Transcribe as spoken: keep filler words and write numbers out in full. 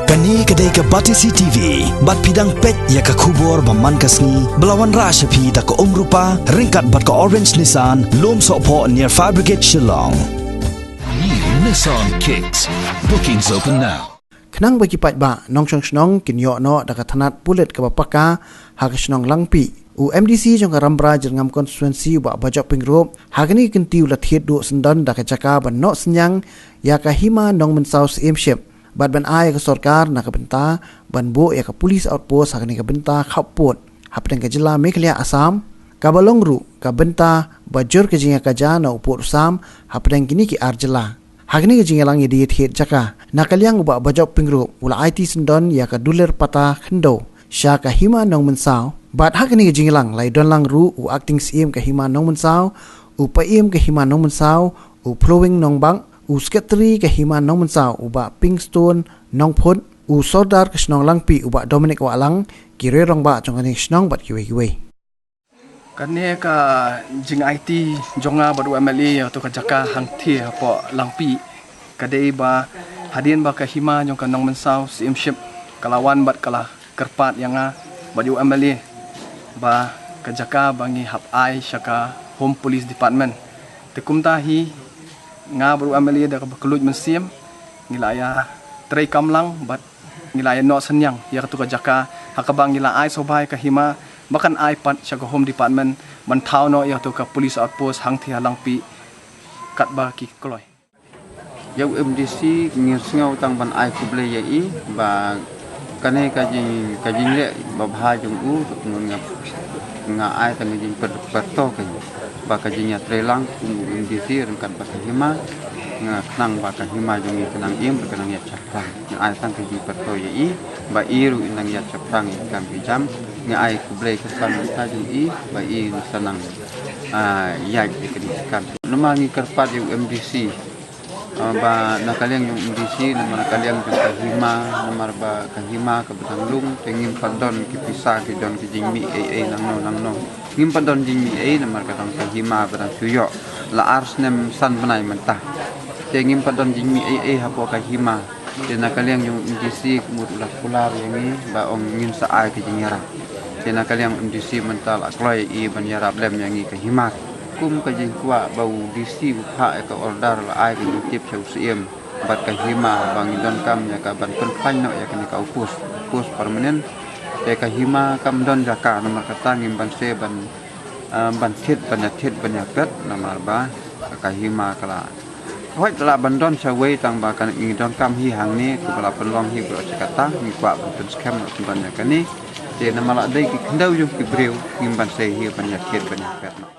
Kane ka dei ka Batesi T V, bad phi dang peit ïa ka khubor ba man ka sngi, ba la wanrah sha phi da ka Umrupa, ryngkat bad ka Orange Nissan, Lumsohphoh near Fire Brigade Shillong. New Nissan Kicks. Bookings open now. Khnang ba ki paidbah nongshong shnong kin ïoh noh da ka tnat pulit kaba paka ha ka shnong Langpih, u M D C jong ka Rambra Jyrngam Constituency, u Bah Bajop Pyngrope, ha kane ka kynti u la thied duh syndon da ka jaka ban noh synñiang ïa ka Hima Nongmynsaw Syiemship bad ban ai ïa ka sorkar na ka bynta ban buh ïa ka police outpost ha kane ka bynta khappud hapdeng ka jylla Meghalaya Assam, kaba long ruh ka bynta ba jur ka jingïakajia na u pud u sam hapdeng kine ki ar jylla. Ha kane ka jingïalang ïadie thied jaka, na ka liang u Bah Bajop Pyngrope u la aiti syndon ïa ka dulir pata khyndew sha ka Hima Nongmynsaw. Bad ha kane ka jingïalang la ïadon lang ruh u Acting Syiem ka Hima Nongmynsaw, u Paiem ka Hima Nongmynsaw, u Phlowing Nongbak, u Secretary ka Hima Nongmynsaw, u Bah Pingstone Nongphut, u Sordar ka shnong Langpih, u Bah Dominic Wahlang, ki rangbah jong kane ka shnong bad kiwei kiwei. Kane ka jingaiti jong nga bad u M L A ïa tu ka jaka hangthie hapoh Langpih, ka dei ba hadien ba ka Hima jong ka Nongmynsaw Syiemship ka la wan bad ka la kyrpad ïa nga bad ïa u M L A ba ka jaka ba ngi hap ai sha ka Home Police Department. Te kumta hi nga bad u M L A da kaba kylluid mynsiem ngi la ïatrei kam lang bad ngi la ïa noh synñiang ïa katu ka jaka ha kaba ngi la ai sawbai ka Hima ba kan ai pat sha ka Home Department ban thaw noh ïa katu ka police outpost hangthie ha Langpih katba ki kloi. Ïa u M D C ngi sngew tang ban ai khublei ïa i ba kane ka jing, ka jingleh babha jong u, kumno nga, nga ai tang ka jingpyrto ka, ba ka jingïatreilang kum u M D C ryngkat bad ka Hima, nga khnang ba ka Hima jong ngi ka nang im, ka nang ïaid shaphrang. Nga ai tang ka jingpyrto ïa i ba i ruh i nang ïaid shaphrang ïa ki kam ki jam. Nga ai khublei ka sang ka jong i ba i sa nang, ah, ïaid ïa kane ka kam. Namar ngi kyrpad ïa u M D C, ah, ba na ka liang jong u M D C, namar na ka liang jong ka Hima, namar ba ka Hima kaba dang lung, te ngim pat don ki pisa ki don ki jingmih ei ei nangno nangno. Ngim pat don jingmih ei namar ka dang ka Hima ba dang shu ïoh la ar snem san bnai mynta. Te ngim pat don jingmih ei ei hapoh ka Hima. Te na ka liang jong u M D C ka mut u la kular ïa ngi ba ong ngin sa ai ka jingïarap. Te na ka liang u M D C mynta la kloi ïa i ban ïarap lem ïa ngi ka Hima. Kum ka jingkwah ba u D C u phah ïa ka order, la ai ka jingtip sha u Syiem bad ka Hima ba ngi donkam ïa ka ban pynphai noh ïa kane ka outpost, outpost permanent. Te ka Hima kam don jaka namar kata ngim banse ban, ah, ban thied ban ïa thied ban ïa pet namar ba ka Hima ka la, hooid, la ban don shawei tang ba ka ngi donkam hi hangne, kaba la pynlong hi baroh shi katta, ngi kwah ban pynskhem noh ban ïa kane. Te namar la dei ki khyndew jong ki briew ngim banse hi ban ïa thied ban ïa pet noh.